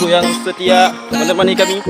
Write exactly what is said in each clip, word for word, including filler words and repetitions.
yang setia menemani kami.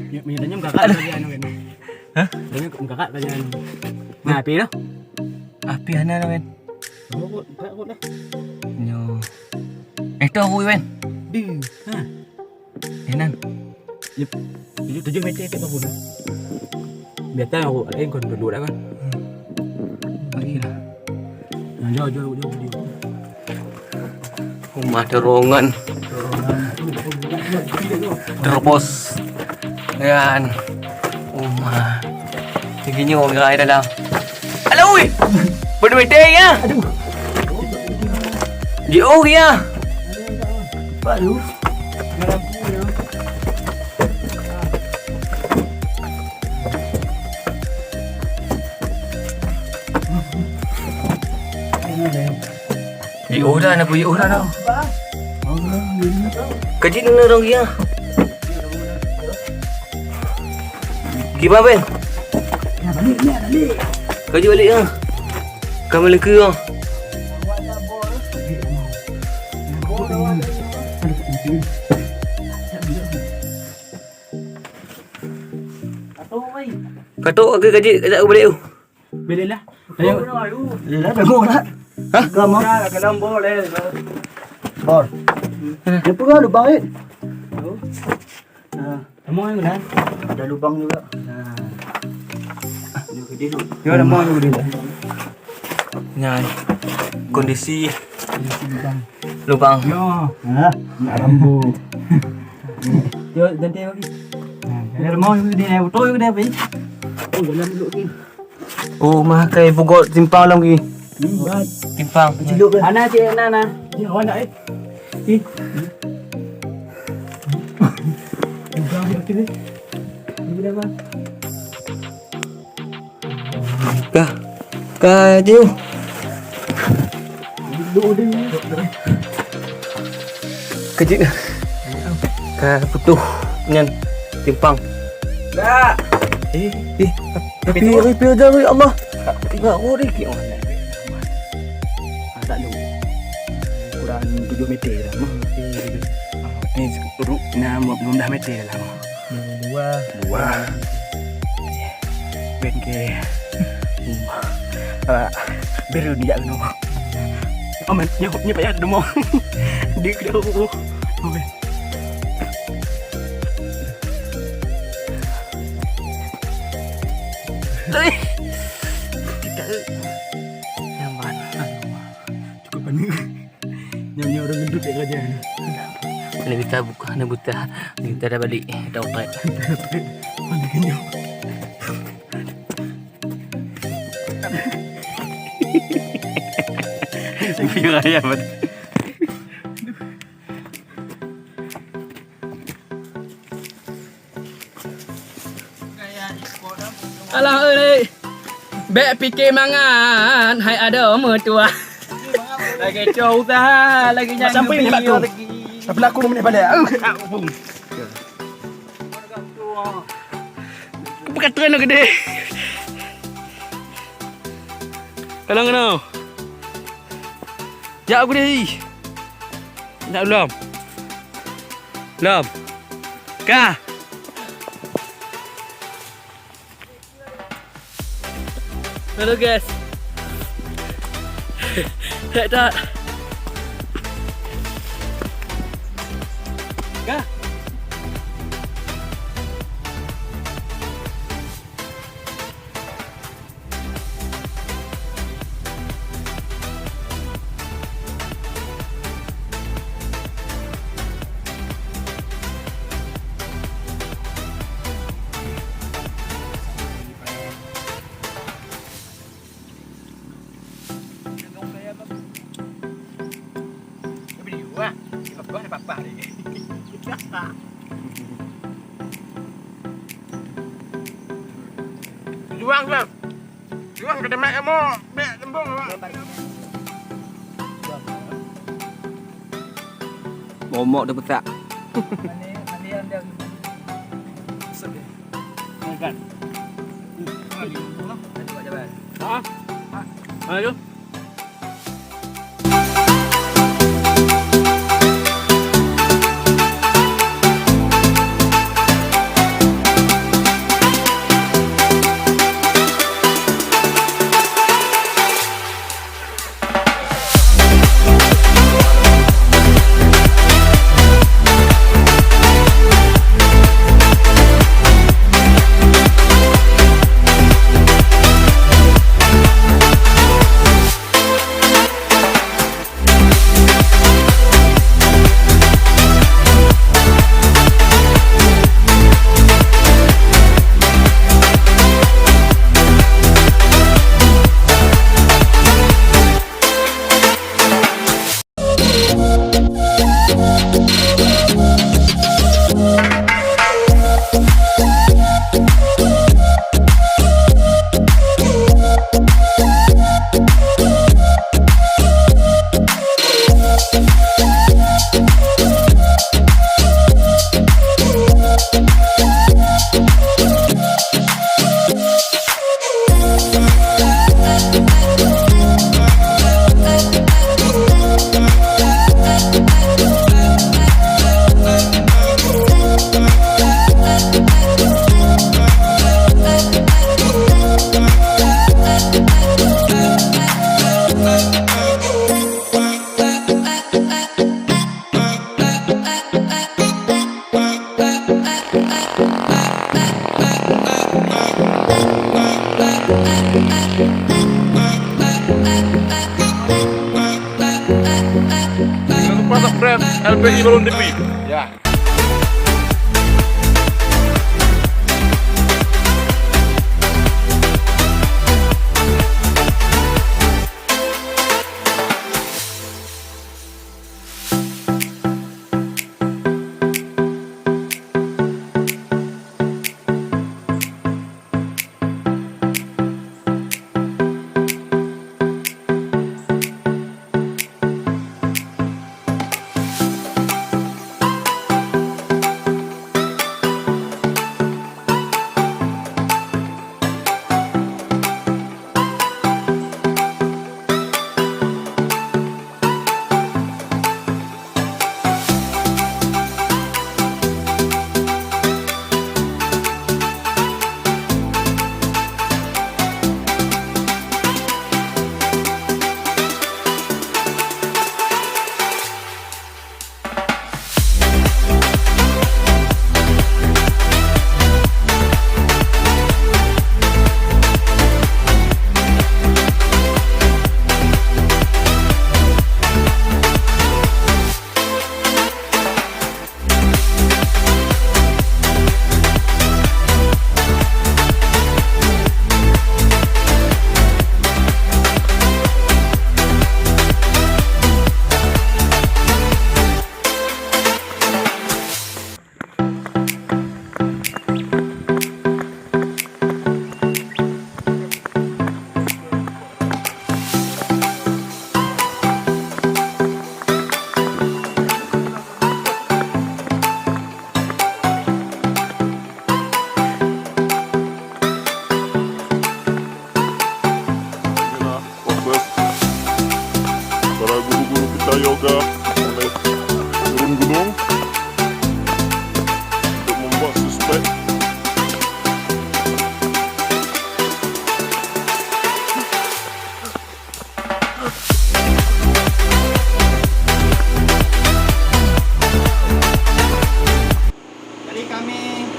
Nyoe, nyoe, nyoe kakak kerja anu kan. Hah? Nyoe kakak kerja anu. Nah, api tu? Api hana tu kan. Takut, takut dah. Nyoe. Eh, tu aku kan. Di. Ha. Eh, nan. Yep. Tujuh, tujuh meter tak apa dah. Biasa aku, eh, kau duduk dah kan. Lagi lah. Nah, jauh, jauh, jauh, jauh. Rumah dorongan. Terobos. Kan. Rumah. Tinggi nyoe gerai dalam. Alah, ui. Bodoh mete ya. Aduh. Jauh ya. Baru. Di orang aku, di orang tau. Kajik nuna orang dia. Gimana, Ben? Kajik balik ya. Kamu lengke ya. Katok ke kajik, kajak balik tu. Boleh lah. Ayo. Boleh lah, tengok lah. Hah? Kamu. Dah, kalau bor, eh. Bor. Dia pun ada lubang, eh. Oh. Ah, kamu yang mana? Ada lubang juga. Nah. Dia gede tu. Ya, ada mau juga dia. Nyan. Kondisi. Kondisi lubang. Lubang. Ya. Ha, nak rambu. Yo, ganti lagi. Nah, ada mau juga dia, betul juga dia, Pi. Oh, dalam dulu, Pi. Oh, mah kai pugot simpang lom ki. Hmm, buat. Simpang. Cilok ke? Ana cik, ana, ana. Ya, awak nak, eh. Eh. Juga dia tu, eh. Ini dah, Bang. Ka. Ka, jom. Duduk dia. Kejut. Ka putuh nyan timpang. Dak. Eh, eh. Tapi, tapi, ya Allah. Enggak, oh, dikit. Agak lu. Kurang tujuh meter lah. Ni ru-, nah, lima belas meter lah. Dua. Dua. Bengke. Ah, biru ni jak kena. Oh, man, nyo, nyo payah demo. Dia kena. Oh, man. Eh. Tidak. Nyoe, nyoe ureueng gendut jak raja. Ni kita buka, ni buta. Ni kita dah balik. Dah oprek. Mana kenyang? Raya betul. Alah, euy. Bèk pike mangat, hai adoe meutuah. Lagèe cok usaha, lagèe nyan sampai ni batu. Tapi aku mau balik. Peukateuan lôn keudéh. Kalon keunoe. Jak keudéh. Nak lom. Lom. Ka. Halo, guys. Hek that. Ka. Juang, Bang. Juang, kena mat kamu. Bèk lembong, Bang. Momok dah pesak. Sedih. Kan? Ha? Mana tu? Jangan lupa subscribe L P I Balon T V. Ya. Yoga oleh turun gunung untuk membuat suspek. Dari kami,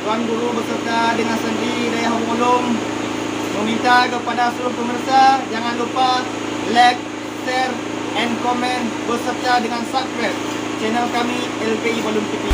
Tuan Guru beserta dengan sendiri Dayah Wulom meminta kepada seluruh pemirsa jangan lupa like, share, and comment beserta dengan subscribe channel kami L P I Volume T V.